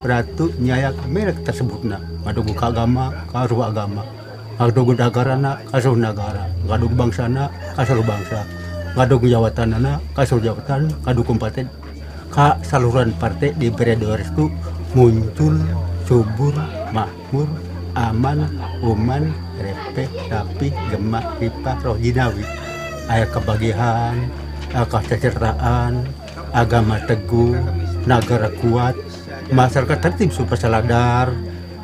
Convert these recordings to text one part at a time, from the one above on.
Ratu nyaya merek tersebutna ngadugu ka agama ka ruh agama, ngadugu nagarana ka seluruh nagara, ngadugu bangsana ka seluruh bangsa, ngadugu jawatanana ka seluruh jawatan, ngadugu partai ka saluran partai diberi doa restu muncul subur makmur aman uman repeh rapi gemah ripah roh jinawi, aya kebagihan, kesejahteraan, agama teguh, negara kuat, masyarakat tertib supaya saladar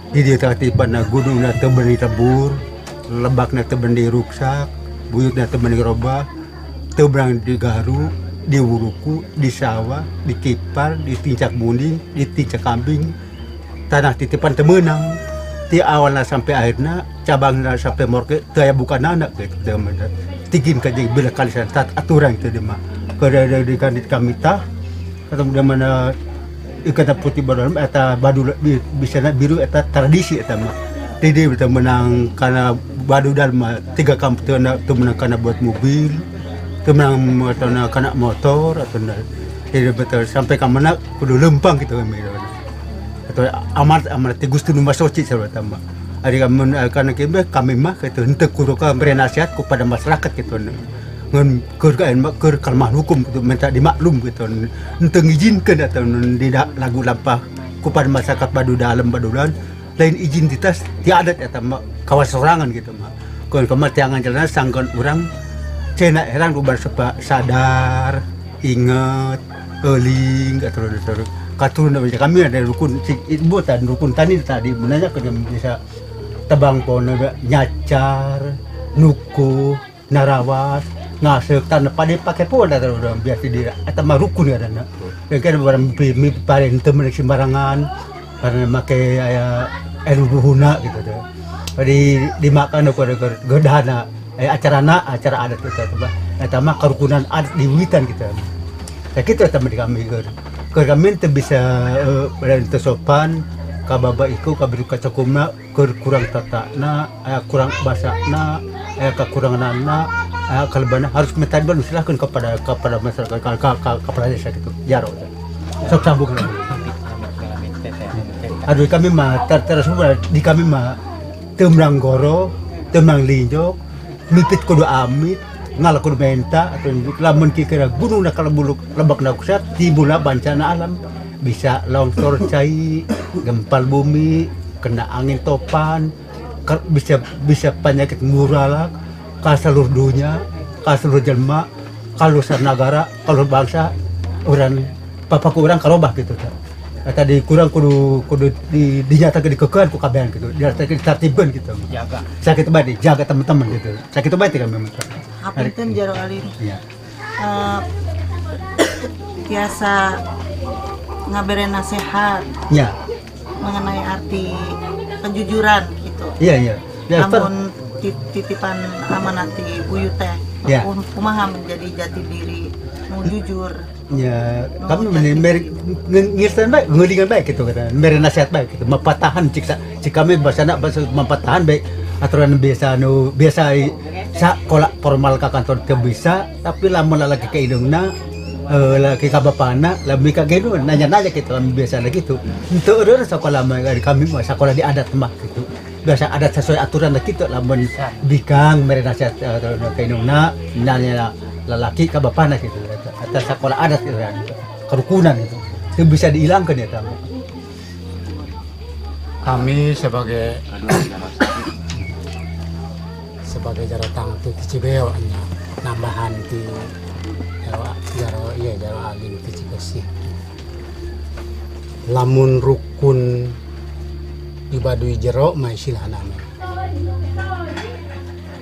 di tertiban gunung na teu beuni tebur, lebakna teu beuni ruksak, buyutna teu beuni robah, teu beunang digaru, diwuruku, di sawah, dikipar, ditincak munding, ditincak kambing, tanah titipan teu meunang. Ti awalna sampai akhirna, cabangna sampai morke, teu aya bukan anak gitu. Tigin ka jeung bila kali tat aturan itu dia mah. Kada di kami tah, ketemu di mana ikatan putih baru eta badu bisa biru eta tradisi eta mah. Jadi kita menang karena badu dalma tiga kampung teu menang karena buat mobil, teu menang atau karena motor atau jadi betul sampai ka mana kudu lempang gitu kami. Atau amanat amanat ti Gusti nu Masoci sarua mah. Ari karena kami mah gitu henteu kudu ka beri nasihat kepada masyarakat gitu. Ngan keur keur kalmah hukum gitu minta dimaklum gitu. Henteu ngizinkeun atau tidak lagu lampah kepada masyarakat badu dalem badulan lain izin ditas ti adat eta mah kawas sorangan gitu mah. Keun kamar tiangan jalan sangkan urang cenah herang rubar sadar, inget, euling atau katurun kami ada rukun ibu dan rukun tani tadi menanya ke bisa tebang pohon nyacar, nuku, narawas, ngasek tanah padi pakai pohon atau orang biasa di atau mah rukun ya dan kan barang paling temen sembarangan karena make aya eluhuna gitu tuh. Jadi dimakan ku gedana acarana acara adat kita tuh eta mah kerukunan adat di witan kita. Ya kitu eta mah di kami keur kami teu bisa teu sopan ka baba iku ka biru kacakumna keur kurang tatana, kurang basana, kekuranganna, kalebana harus minta bantu silahkan kepada kepada masyarakat kepada desa gitu. Jaro. Sok sambung. Aduh kami mah terus di kami mah teu meunang goro, teu meunang linjok, mipit kudu amit, ngalah kudu menta atau lamun kira gunung na kalau buluk lebak na kusat timbulna bencana alam bisa longsor cai, gempal bumi, kena angin topan, bisa bisa penyakit muralak ka seluruh dunia, ka seluruh jelma, kalau negara, kalau bangsa, orang papaku orang karobah gitu ta. Tadi kurang kudu kudu di dinyatakan dikekean ku kabehan gitu, dinyatakan ditertibkeun gitu. Jaga. Sakit bae jaga teman-teman gitu. Sakit bae kami memang. Hapunten Jaro Alin. Iya. Tiasa ngabere nasihat. Iya. Mengenai arti kejujuran gitu. Iya, iya. Ya, namun titipan amanat ti buyut teh. Ya. Kumaha menjadi jati diri nu jujur. Ya, kami ngirtan baik, ngulingan baik gitu kata. Mere nasihat baik gitu. Mapatahan cik cik kami bahasa bahasa mapatahan baik aturan biasa nu biasa sakola formal ka kantor teu bisa, tapi lamun lagi ke indungna lagi ka bapana, lamun ka gedu nanya-nanya gitu lamun biasa gitu. Henteu eureun sakola mah kami mah sakola di adat mah gitu. Biasa adat sesuai aturan gitu lamun bikang mere nasihat ka indungna nanya lalaki ka bapana gitu. Atas sekolah adat gitu kan, kerukunan itu itu bisa dihilangkan ya tamu. Kami sebagai sebagai jaro tangtu ti Cibeo nya nambahan ti jaro jaro iya jaro alim ti Cibesi. Lamun rukun di Baduy jero mah istilahna mah.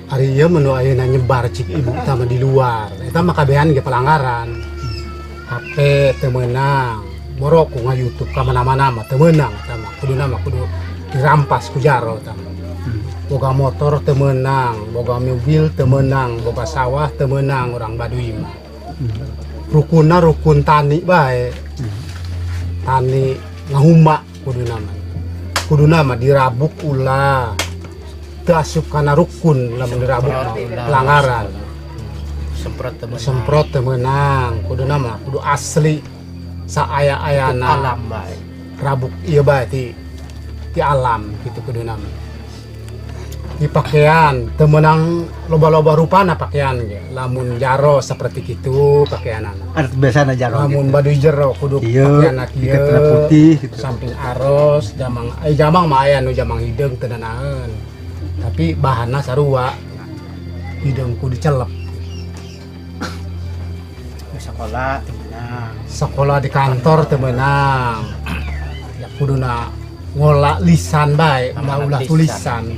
Ari ieu menu ayeuna nyebar cik ibu utama di luar. Eta mah kabehan ge pelanggaran. HP teu meunang, borok ku nga-YouTube ka mana-mana mah teu meunang eta mah. Kuduna mah kudu dirampas ku jaro eta mah. Boga motor teu meunang, boga mobil teu meunang, boga sawah teu meunang urang Baduy mah. Rukunna rukun tani bae. Tani ngahuma kuduna mah. Kuduna mah dirabuk ulah. Teu asup kana rukun lamun dirabuk mah pelanggaran. Semprot teu meunang. Semprot teu meunang, kuduna mah kudu asli saaya-ayana. Alam bae. Rabuk ieu bae ti ti alam gitu kuduna mah. Di pakaian teu meunang loba-loba rupana pakaian ge. Lamun jaro seperti kitu pakaianana. Adat biasana jaro. Lamun gitu. Baduy jero kudu Iya, pakaianna kieu. Ikat putih gitu. Samping aros, jamang jamang mah aya nu jamang hideung teu nanaeun. Tapi bahanna sarua. Hideung kudu dicelep. Di sekolah teu meunang. Sekolah di kantor teu meunang. Ya kuduna ngolah lisan bae, ulah ulah tulisan.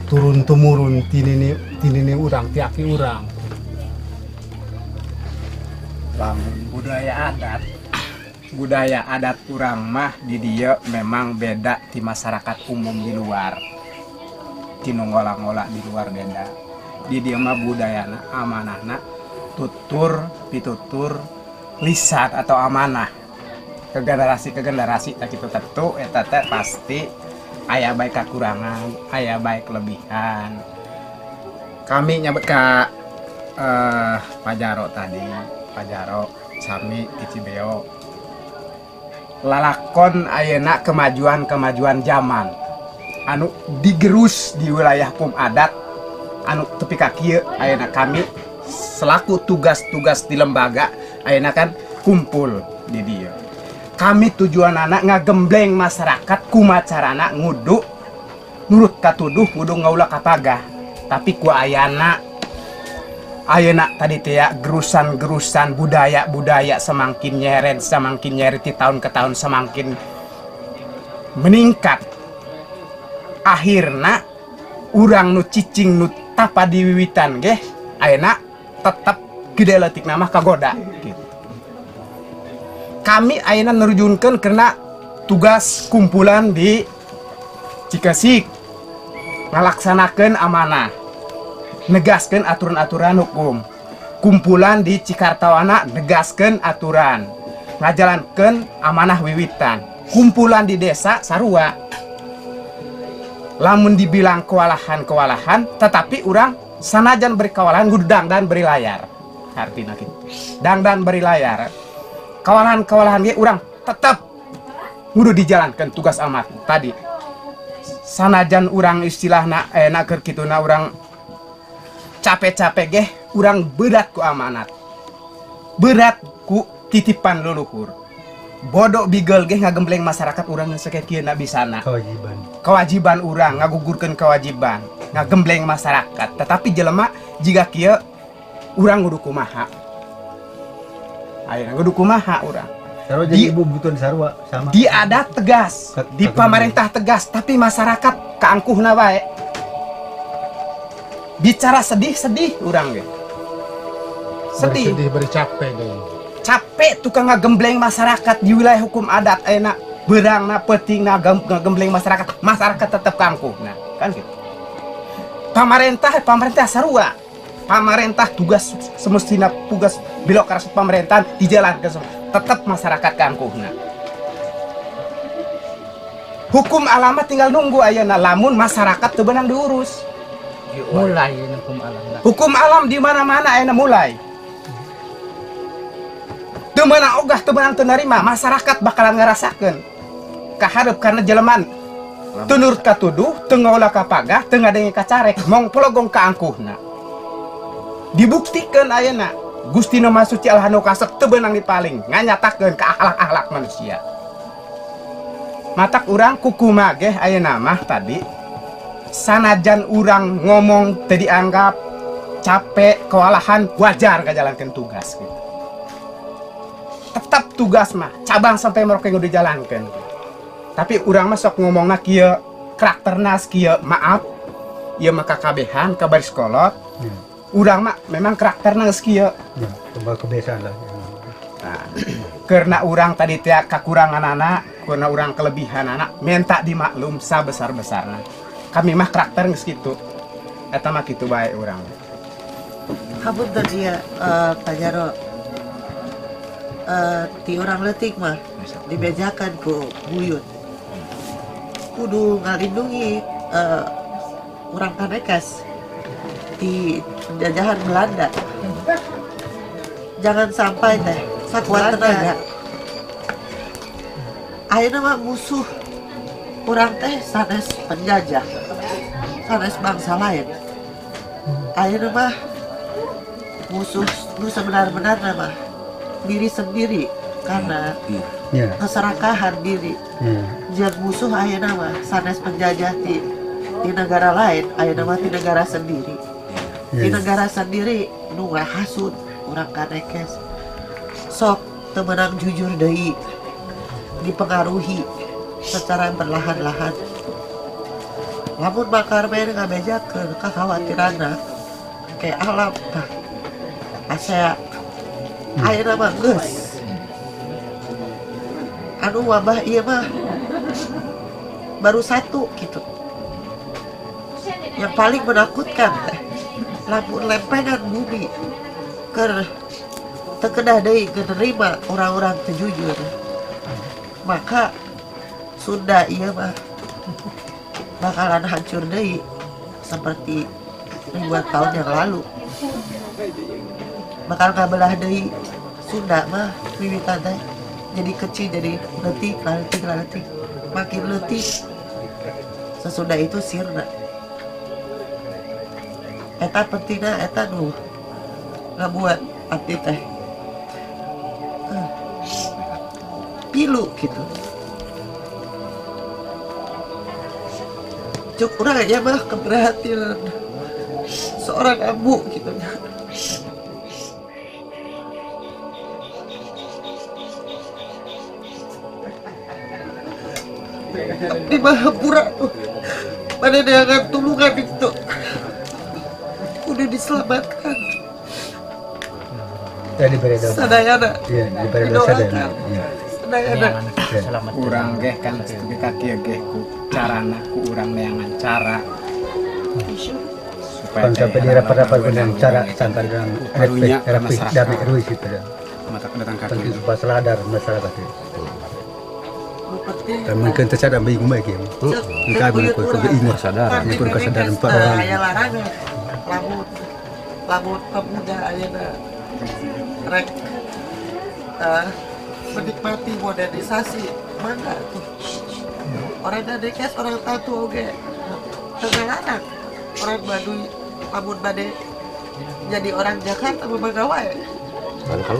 Turun temurun tinini tinini urang ti aki urang. Lamun budaya adat urang mah di dieu memang beda di masyarakat umum di luar. Ti nu ngolah-ngolah di luar beda. Di dieu mah budayana amanahna tutur pitutur lisan atau amanah ke generasi tak itu tentu eta teh pasti aya baik kekurangan, aya baik kelebihan. Kami nyabet ka Pajaro tadi, Pajaro sami di Cibeo. Lalakon ayeuna kemajuan-kemajuan zaman anu digerus di wilayah hukum adat anu tepi ka kieu ayeuna kami selaku tugas-tugas di lembaga ayeuna kan kumpul di dieu. Kami tujuan anak ngagembleng masyarakat kumaha carana ngudu nurut katuduh, ngudu ngaulah kapagah. Tapi ku ayana ayeuna tadi teh ya, gerusan-gerusan budaya-budaya semakin nyeret di tahun ke tahun semakin meningkat. Akhirna urang nu cicing nu tapa di wiwitan geh ayeuna tetep gede leutik mah kagoda gitu. Kami ayeuna nerjunkeun karena tugas kumpulan di Cikeusik ngalaksanakeun amanah, negaskeun aturan-aturan hukum. Kumpulan di Cikartawana negaskeun aturan, ngajalankeun amanah wiwitan. Kumpulan di desa sarua. Lamun dibilang kewalahan-kewalahan, tetapi urang sanajan beri kewalahan kudu dangdan beri layar. Artinya gitu. Dangdan beri layar. Kewalahan-kewalahan ge urang tetap kudu dijalankan tugas amat tadi. Sanajan urang istilahna na keur kituna urang capek-capek geh urang berat ku amanat. Berat ku titipan leluhur. Bodoh bigel geh ngagembleng masyarakat urang sakieu bisana. Kewajiban. Kewajiban urang ngagugurkeun kewajiban, ngagembleng masyarakat. Tetapi jelema jiga kieu urang kudu kumaha? Ayeuna kudu kumaha urang? Sarua jadi ibu butuh sarua sama. Di adat tegas, di pamarentah tegas, tapi masyarakat kaangkuhna bae. Bicara sedih-sedih urang ge. Sedih. Sedih beri capek deh. Capek tukang ngagembleng masyarakat di wilayah hukum adat ayeuna beurangna peutingna ngagembleng masyarakat, masyarakat tetep kaangkuhna, kan gitu. Pamarentah, pamarentah sarua. Pamarentah tugas semestinya tugas birokrasi pemerintahan dijalankan semua. Tetap masyarakat kaangkuhna. Hukum alamat tinggal nunggu ayeuna lamun masyarakat teu beunang diurus. Mulai hukum alam. Hukum alam di mana-mana ayeuna mulai. Teu meunang ogah, teu meunang teu narima, masyarakat bakalan ngarasakeun. Kaharep karena jeleman teu nurut katuduh, teu ngaolah kapagah, teu ngadenge kacarek, mong pologong kaangkuhna. Dibuktikan ayeuna Gusti Nu Maha Suci Allah Nu Kasek teu beunang dipaling, nganyatakeun ka akhlak-akhlak manusia. Matak urang kukumaha geh ayeuna mah tadi sanajan urang ngomong teu dianggap capek, kewalahan, wajar ngajalankeun tugas gitu. Tetap tugas mah cabang sampai Merauke kudu dijalankeun. Tapi urang mah sok ngomongna kieu, karakterna kieu, maaf. Ieu mah kakabehan ka baris kolot. Urang mah memang karakterna geus kieu. Ya, kebiasaan lah. Nah, karena urang tadi teh kakurangan anak, karena urang kelebihan anak, minta dimaklum sabesar-besarna. Kami mah karakter geus kitu. Eta mah kitu bae urang. Hapunten ieu Pak Jaro. Ti urang leutik mah dibejakan ku buyut. Kudu ngalindungi urang Kanekes di penjajahan Belanda. Jangan sampai teh sakuat tenaga. Ayeuna mah musuh urang teh sanes penjajah, sanes bangsa lain. Ayeuna mah musuh nu sebenar-benarna mah diri sendiri karena keserakahan diri. Jeung musuh ayeuna mah sanes penjajah di negara lain, ayeuna mah di negara sendiri. Di negara sendiri nu ngahasut urang Kanekes. Sok teu meunang jujur deui, dipengaruhi secara perlahan-lahan. Lamun Mang Karmen ngabejakeun kekhawatiranna kayak alam tah asa ayeuna mah geus anu wabah ieu mah baru satu gitu. Yang paling menakutkan teh lamun lempengan bumi keur teu kedah deui nerima orang-orang teu jujur, maka Sunda ieu mah bakalan hancur deui seperti ribuan tahun yang lalu. Bakal ngabelah deui Sunda mah wiwitan teh jadi kecil, jadi leutik, leutik, leutik, makin leutik. Sesudah itu sirna. Eta pentingna eta nu ngabuat abdi teh pilu gitu. Cuk urang aja mah keberhasilan seorang ambu gitu. Abdi mah hampura tuh pada dengan tulungan itu udah diselamatkan. Sadayana. Iya, diberi doa sadayana. Sadayana. Urang geh kan tepi ka kieu geh ku carana ku urang neangan cara supaya sampai dirapat-rapat dengan cara sangkar dengan rapi damai ruis itu ya. Mata datang ka penting supaya seladar masyarakat itu. Dan mungkin tersadar bingung baik ya. Engkau belum sadar, mungkin kesadaran empat orang. Lamun lamun pemuda ayeuna rek menikmati modernisasi mangga tuh. Orang Kanekes orang tatu oge teu ngalarang. Orang Baduy lamun bade jadi orang Jakarta mangga wae.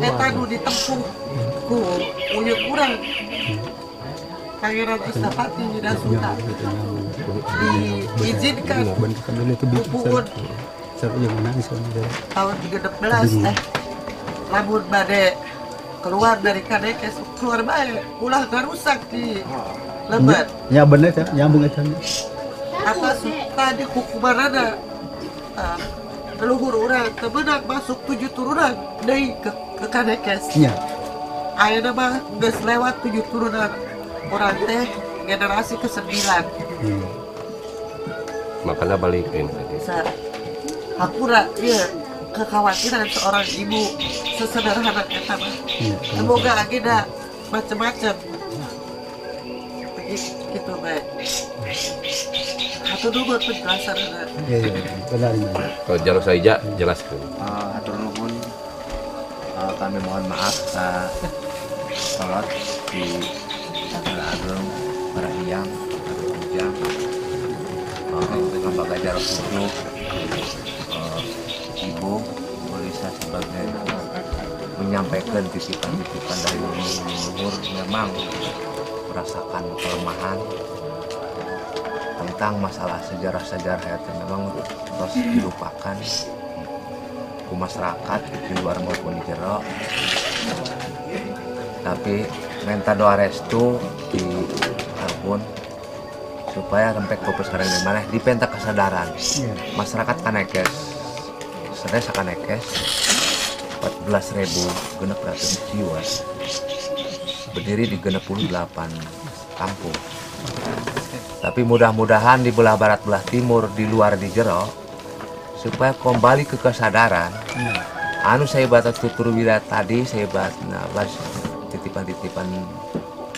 Eta nu ditempuh ku uyut urang. Pangeran Istapati Wirasuta diizinkan pupuun tahun 316 teh lamun bade keluar dari Kanekes keluar bae ulah ngarusak di lebet. Ya bener ya, nyambung eta. Atas tadi hukumanana leluhur urang teu meunang masuk 7 turunan deui ke Kanekes. Nya. Ayeuna mah geus lewat 7 turunan. Urang teh generasi ke-9. Makanya balikin tadi. Hampura ieu kekhawatiran seorang ibu sesederhana eta mah. Semoga agenda macem-macem. Gitu bae. Hatur nuhun penjelasan. Iya, benar ini. Kalau jalur saja jelaskan. Hatur nuhun. Kami mohon maaf salat di Ageng, Parahyangan, Ujang, Lembaga Jarot Hudu, Ibu Lisa sebagai menyampaikan titipan-titipan dari leluhur memang merasakan kelemahan tentang masalah sejarah-sejarah yang memang terus dilupakan ku masyarakat di luar maupun di jero. Tapi minta doa restu di Arbun supaya sampai ke sekarang ini mana dipenta kesadaran masyarakat Kanekes sedesa Kanekes 14.600 jiwa berdiri di 68 kampung. Tapi mudah-mudahan di belah barat, belah timur, di luar, di jero supaya kembali ke kesadaran. Anu saya batas tutur wira tadi, saya bahas titipan-titipan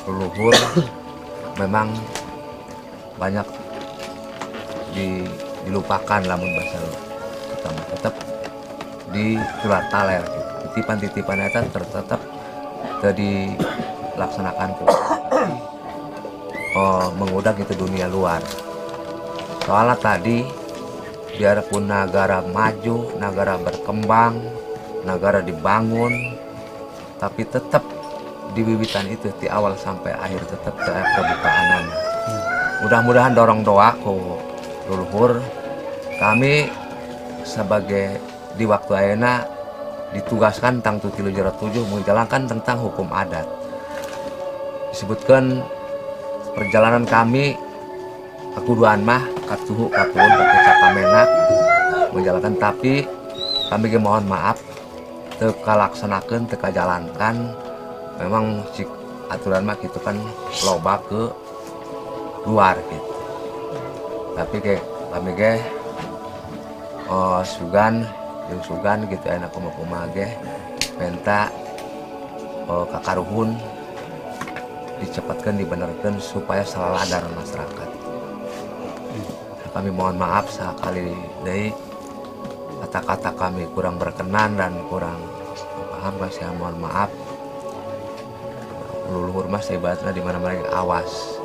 leluhur memang banyak dilupakan, lamun bahasa kita tetap di keluar taler gitu. Titipan-titipan itu tetap dilaksanakan. Mengudak itu dunia luar. Soalnya tadi biarpun negara maju, negara berkembang, negara dibangun, tapi tetap di bibitan itu di awal sampai akhir tetap kebukaan. Mudah-mudahan dorong doa ku leluhur kami sebagai di waktu ayeuna ditugaskan tentang 3 jero 7 menjalankan tentang hukum adat. Disebutkan perjalanan kami kekuduan mah katuhu katuhun kakeca kamenak menjalankan, tapi kami ge mohon maaf teu kalaksanakeun, teu kajalankan. Memang cik aturan mah gitu kan loba ke luar gitu, tapi ke kami ge sugan jeung sugan gitu enak kumaha ge menta kakaruhun dicepatkan, dibenarkan supaya saladar masyarakat. Nah, kami mohon maaf sekali deui kata-kata kami kurang berkenan dan kurang paham, saya mohon maaf. Leluhur mah ibaratna di mana-mana awas,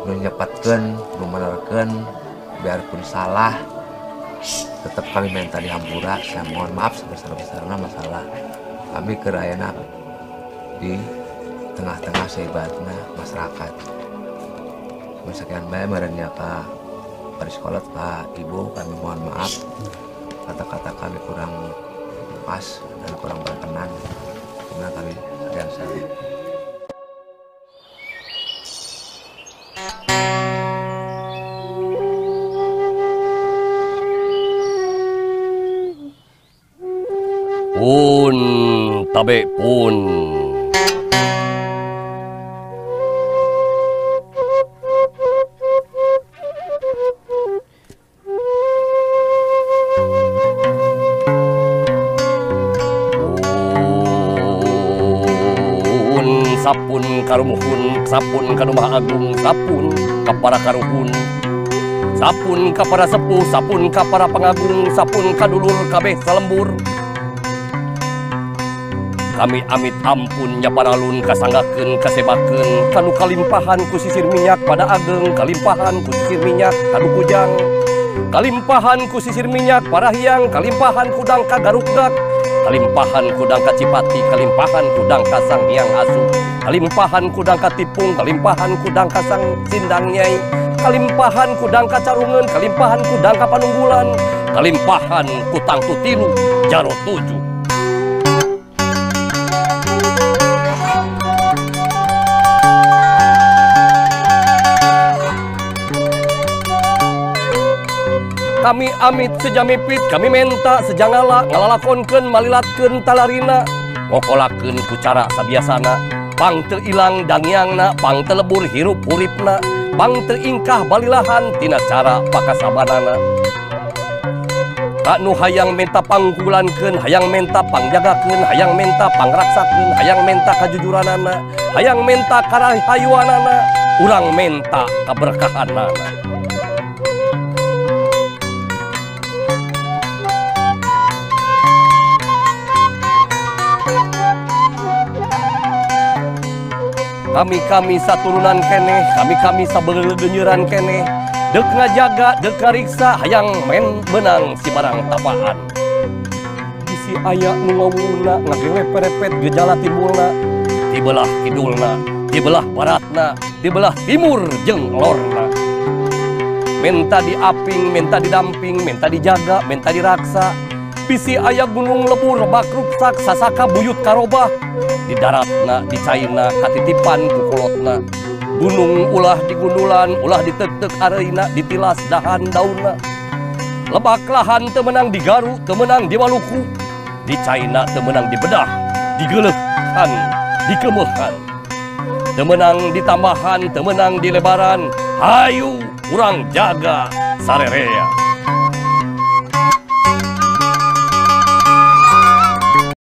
nu nyepatkeun, nu menerkeun, biarpun salah tetap kami minta dihampura. Saya mohon maaf sebesar-besarnya masalah kami kerayana di tengah-tengah seibatna masyarakat. Sekian bae merenya Pak pada sekolah Pak Ibu, kami mohon maaf kata-kata kami kurang pas dan kurang berkenan. Karena kami sekian saja. Pun tabe pun. Sapun karumuhun, sapun kanumah agung, sapun kapara karuhun, sapun kapara sepuh, sapun kapara pangagung, sapun kadulur kabeh salembur. Kami amit ampun nyaparalun kasanggakeun kasebakeun kanu kalimpahan ku sisir minyak pada ageng, kalimpahan ku sisir minyak kanu kujang, kalimpahan ku sisir minyak para hiang, kalimpahan kudang kagarukdak, kalimpahan kudang kacipati, kalimpahan kudang kasang hiang asu, kalimpahan kudang katipung, kalimpahan kudang kasang sindang nyai, kalimpahan kudang kacarungeun, kalimpahan kudang kapanunggulan, kalimpahan kutang tutilu jaro 7. Kami amit sejamipit, kami menta sejangala, ngalalakonkeun malilatkeun talarina, ngokolakeun ku cara sabiasana, pang teu ilang dangiangna, pang teu lebur hirup huripna, pang teu ingkah balilahan tina cara pakasabanana. Ka nu hayang menta pangkulankeun, hayang menta pangjagakeun, hayang menta pangraksakeun, hayang menta kajujuranana, hayang menta karahayuanana, urang menta kaberkahanana. Kami-kami saturunan keneh, kami-kami sabeuleuneuran keneh, dek ngajaga, dek ngariksa, hayang men benang si barang tapaan. Bisi aya nu ngawuna, ngagelepet-repet gejala timbulna, di belah kidulna, di belah baratna, di belah timur jeung lorna. Menta diaping, menta didamping, menta dijaga, menta diraksa. Bisi aya gunung lebur, bak ruksak, sasaka buyut karobah. Di daratna, di caina, katitipan ku kolotna. Gunung ulah digundulan, ulah ditek-tek areina, ditilas dahan daunna. Lebak lahan teu meunang di Garu, teu meunang di Maluku. Di China teu meunang dibedah, digeuleuhan, dikemeuhan. Teu meunang ditambahan, teu meunang dilebaran. Hayu urang jaga sarerea.